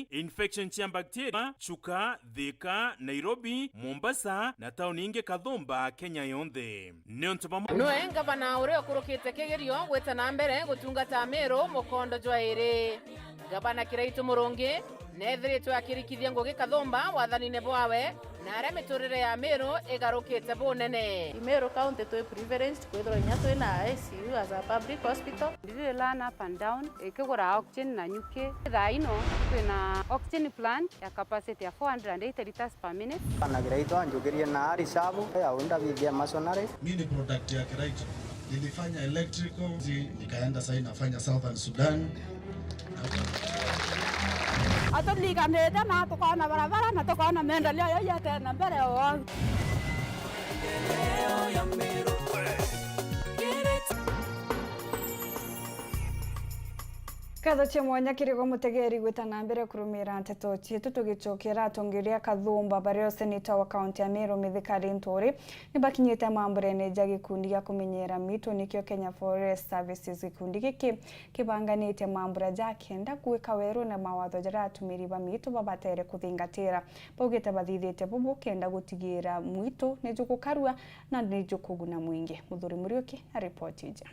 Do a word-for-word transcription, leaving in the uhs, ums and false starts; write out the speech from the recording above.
infection cia bacteria, Chuka, Thika, Nairobi, Mombasa na tauni ingi kathumba Kenya yonthe. Niuntu bamwe. Nwe ngavana uria ukurukite kigerio gwita na mbere gutungata Amiru mukondo jwa iri. Ngavana Kiraitu Murungi neethiritwe akirikithia ngugi kathumba wathanine bwawe, na aria miturire ya Amiru igarukite bunene. Amiru County twi privileged kwithirwa inya twi na I C U as a public hospital. Ndiri learn up and down, ikigura oxygen na nyuki. Thaa ino twina oxygen plant ya capacity ya four hundred and eighty liters per minute. Bana Kiraitu anjukirie na ari shabu ya unda bithia masonary. Mi ni product ya Kiraitu. Nilifanya electrical, nikaenda sasa nafanya Southern Sudan. Aturiganite na tukona barabara na tukona maendeleo yau yatena mbere o. Nkatho cia mwanya kiri gwe mutegeri gwita na mbere kurumira nteto cietu. Tugicokera atongeria kathumba baria seneta wa kaunti ya Meru Mithika Linturi nibakinyite mamburene ja gikundi gia kumenyera mitu nikio Kenya Forest Services. Gikundi giki kibanganite mambura ja kenda gwika werune mawatho jaria atumiri ba mitu babatere kuthingatira. Baugite bathithite bubu kenda gutigira mwitu ni jugukarua na ni jukuguna mwingi. Muthuri Muriuki na ripoti iji.